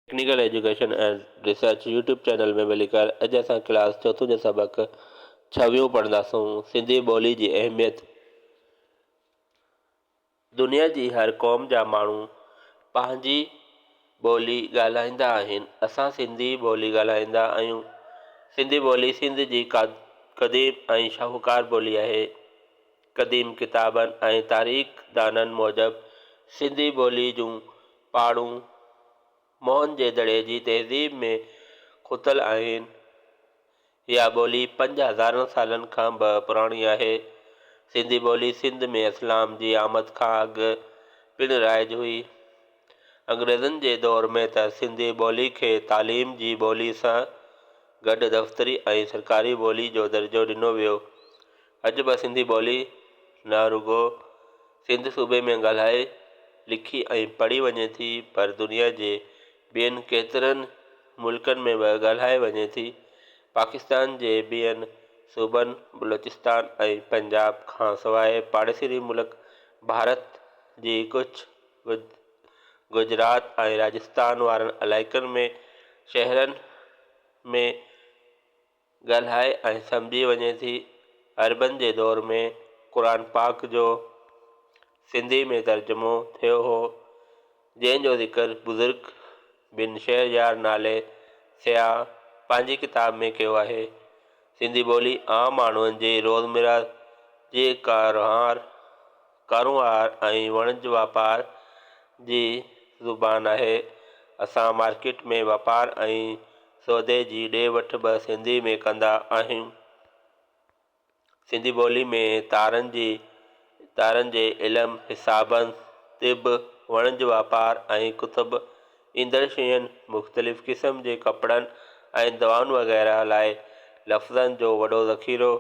Technical education and research YouTube channel ۾ ڀليڪار اڄ اسان ڪلاس چوٿون جو سبق ڇويهون پڙهنداسون سنڌي ٻولي جي اهميت دنيا جي هر قوم جا ماڻهو پنهنجي ٻولي ڳالهائيندا آهن اسان سنڌي ٻولي ڳالهائيندا آهيون سنڌي ٻولي سنڌ جي قديم ۽ شاهوڪار ٻولي آهي قديم ڪتابن ۽ تاريخ دانن موجب سنڌي ٻولي جون پاڙون موهن جي دڙي جي تهذيب ۾ کتل آهن. اها ٻولي پنج هزارن سالن کان به پراڻي آهي. سنڌي ٻولي سنڌ ۾ اسلام جي آمد کان اڳ پڻ رائج هئي. انگريزن جي دور ۾ ته سنڌي ٻولي کي تعليم جي ٻولي سان گڏ دفتري ۽ سرڪاري ٻولي جو درجو ڏنو ويو. اڄ به سنڌي ٻولي نه رڳو سنڌ صوبي ۾ ڳالهائي، لکي ۽ پڙهي وڃي ٿي پر دنيا جي ٻين ڪيترن ملڪن ۾ به ڳالهائي وڃي ٿي. پاڪستان جي ٻين صوبن بلوچستان ۽ پنجاب کان سواء پاڙيسري ملڪ ڀارت جي ڪڇ، گجرات ۽ راجستان وارن علائقن ۾ شهرن ۾ ڳالهائي ۽ سمجهي وڃي ٿي. عربن جي دور ۾ قرآن پاڪ جو سنڌي ۾ ترجمو ٿيو هو، جنهن جو ذڪر بزرگ بن شهريار نالي سياح پنهنجي ڪتاب ۾ ڪيو آهي. سنڌي ٻولي عام ماڻهن جي روزمره جي ڪاروهنوار ڪاروهنوار ۽ وڻج واپار جي زبان آهي. اسان مارڪيٽ ۾ واپار ۽ سودي جي ڏي وٺ به سنڌي ۾ ڪندا آهيون. سنڌي ٻولي ۾ تارن جي تارن جي علم، حسابن، طب، وڻج واپار ۽ ڪتب ايندڙ شين، مختلف قسم جي ڪپڙن ۽ دوائن وغيره لاء لفظن جو وڏو ذخيرو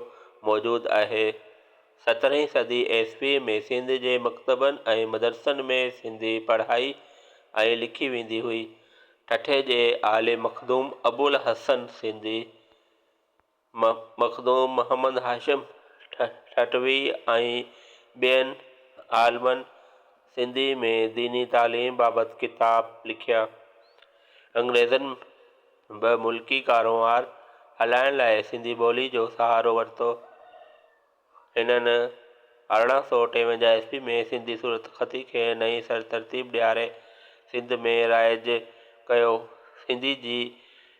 موجود آهي. سترهين صدي عيسويء ۾ سنڌ جي مڪتبن ۽ مدرسن ۾ سنڌي پڙهائي ۽ لکي ويندي هئي. ٺٽي جي عالم مخدوم ابوالحسن سنڌي، مخدوم محمد هاشم ٺٽوي ۽ ٻين عالمن سنڌي ۾ ديني تعليم بابت ڪتاب لکيا. انگريزن به ملڪي ڪاروهنوار هلائڻ لاء سنڌي ٻولي جو سهارو ورتو. هنن 1853 عيسوي ۾ سنڌي صورتخطي کي نئين سر ترتيب ڏياري سنڌ ۾ رائج ڪيو. سنڌي جي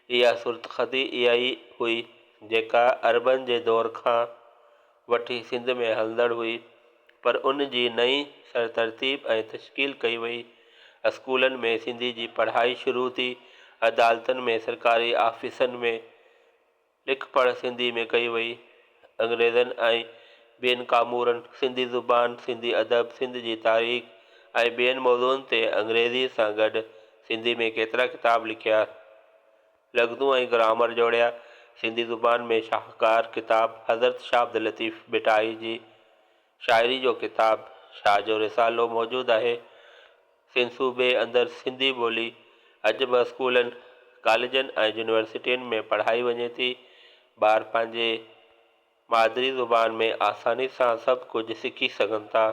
اها صورتخطي اها ئي هئي، جيڪا عربن جي دور کان وٺي سنڌ ۾ هلندڙ هئي، پر ان جي نئين سر ترتيب ۽ تشڪيل ڪئي وئي. اسڪولن ۾ سنڌي جي پڙهائي شروع ٿي. عدالتن ۾، سرڪاري آفيسن ۾. لک پڙهه سنڌي ۾ ڪئي وئي. انگريزن ۽ ٻين ڪامورن سنڌي زبان، سنڌي ادب، سنڌ جي تاريخ ۽ ٻين موضوعن تي انگريزيء سان گڏ سنڌي ۾ ڪيترا ڪتاب لکيا، لغتون ۽ گرامر جوڙيا. سنڌي زبان ۾ شاهڪار ڪتاب حضرت شاهه عبداللطيف ڀٽائي جي شاعري جو ڪتاب شاهه جو رسالو موجود آهي. سنڌ صوبي اندر سنڌي ٻولي اڄ به اسڪولن، ڪاليجن ۽ يونيورسٽين ۾ پڙهائي وڃي ٿي. ٻار پنهنجي مادري زبان ۾ آساني سان سڀ ڪجهه سکي سگهن ٿا.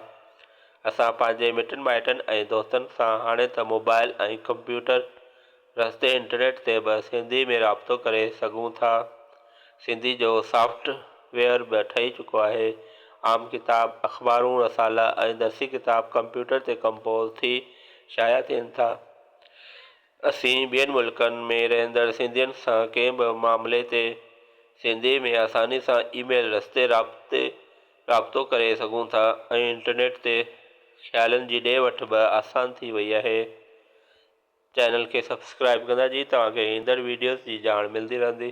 اسان پنهنجي مٽن مائٽن ۽ دوستن سان هاڻي ته موبائل ۽ ڪمپيوٽر رستي انٽرنيٽ تي به سنڌي ۾ رابطو ڪري سگهون ٿا. سنڌي جو سافٽ ويئر به ٺهي چڪو آهي. عام ڪتاب، اخبارون، رسالا ۽ درسي ڪتاب ڪمپيوٽر تي ڪمپوز ٿي شايع ٿين ٿا. اسين ٻين ملڪن ۾ رهندڙ سنڌين سان ڪنهن به معاملي تي سنڌي ۾ آساني سان اي ميل رستي رابطي رابطو ڪري سگهون ٿا ۽ انٽرنيٽ تي خيالن جي ڏي وٺ به آسان ٿي وئي آهي. چينل کي سبسڪرائب ڪندا جي توهان کي ايندڙ ويڊيوز جي ڄاڻ ملندي رهندي.